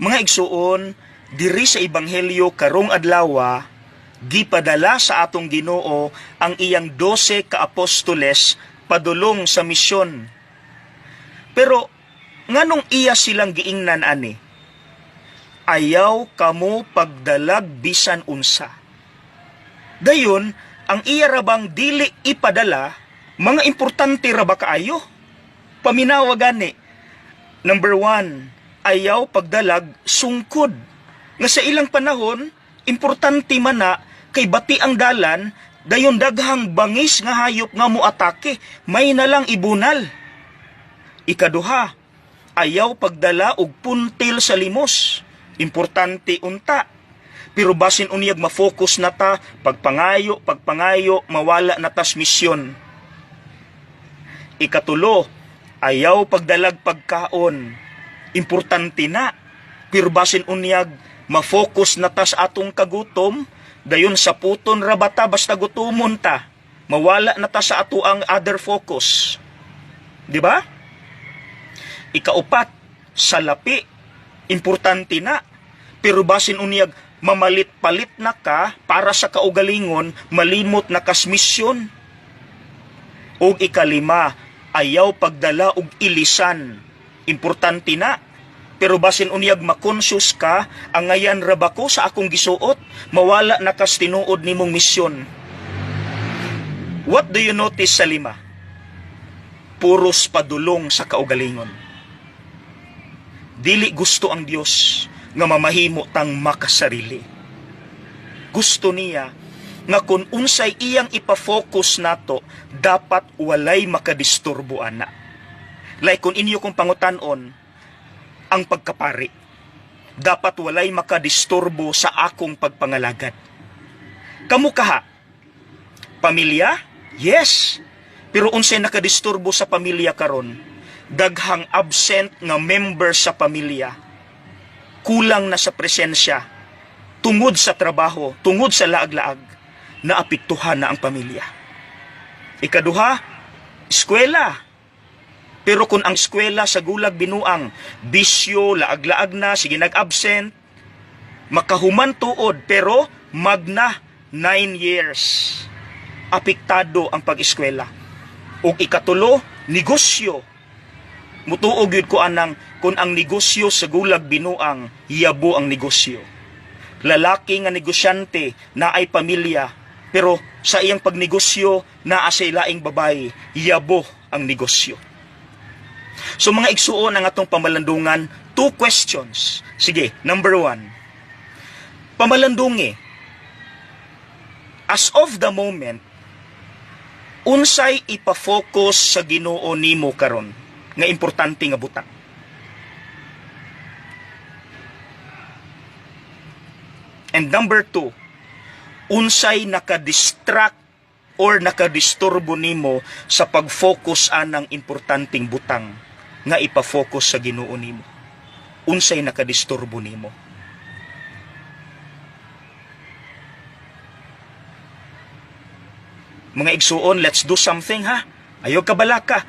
Mga igsuon, diri sa ebanghelyo karong adlawa, gipadala sa atong Ginoo ang iyang 12 ka apostoles padulong sa misyon. Pero nganong iya silang giingnan ani? "Ayaw kamo pagdalag bisan unsa." Dayon, ang iya rabang dili ipadala, mga importante ra ba kaayo? Paminawa gani. Number 1, ayaw pagdalag sungkod. Nga sa ilang panahon, importante man na kay bati ang dalan, dayon daghang bangis nga hayop nga moatake, may na lang ibunal. Ikaduha, ayaw pagdala og puntil sa limos. Importante unta. Pero basin unyag ma-focus na ta, pagpangayo, pagpangayo, mawala na tas misyon. Ikatulo, ayaw pagdalag pagkaon. Importante na. Pero basin unyag ma-focus na ta sa atong kagutom, dayon sa puton rabata basta gutomon ta. Mawala na ta sa ato ang other focus. Di ba? Ikaupat, salapi. Importante na. Pero basin unyag mamalit-palit na ka para sa kaugalingon, malimot na kas misyon. Og ikalima, ayaw pagdala og ilisan. Importante na. Pero basin unyag makonscious ka, angayan ra ba ko sa akong gisuot, mawala na kas tinuod nimong misyon. What do you notice sa lima? Puros padulong sa kaugalingon. Dili gusto ang Dios nga mamahimo tang makasarili. Gusto niya nga kung unsay iyang ipa-focus nato, dapat walay makadisturbo ana. Like kung inyo kong pangutan-on, ang pagkapari, dapat walay makadisturbo sa akong pagpangalagad. Kamu kaha? Pamilya? Yes. Pero unsay nakadisturbo sa pamilya karon? Daghang absent nga member sa pamilya. Kulang na sa presensya. Tungod sa trabaho, tungod sa laag-laag, naapektuhan na ang pamilya. Ikaduha, eskwela. Pero kung ang eskwela sa gulag binuang, bisyo, laag-laag na, sige nag-absent, makahuman tuod, pero magna 9 years. Apektado ang pag-eskwela. Ug ikatulo, negosyo. Mutuo gyud ko anang kung ang negosyo sa gulag binuang, yabo ang negosyo. Lalaki nga negosyante na ay pamilya, pero sa iyang pagnegosyo naa sa laing babae, yabo ang negosyo. So mga igsuon, ang atong pamalandungan, two questions. Sige, number 1. Pamalandungi, as of the moment, unsay ipa-focus sa Ginoo nimo karon nga importante nga butang? And number 2, unsay naka-distract or nakadisturbo nimo sa pag-focus anang importanteng butang nga ipa-focus sa Ginoo nimo? Unsay nakadisturbo nimo? Mga igsuon, let's do something ha. Ayaw kabalaka.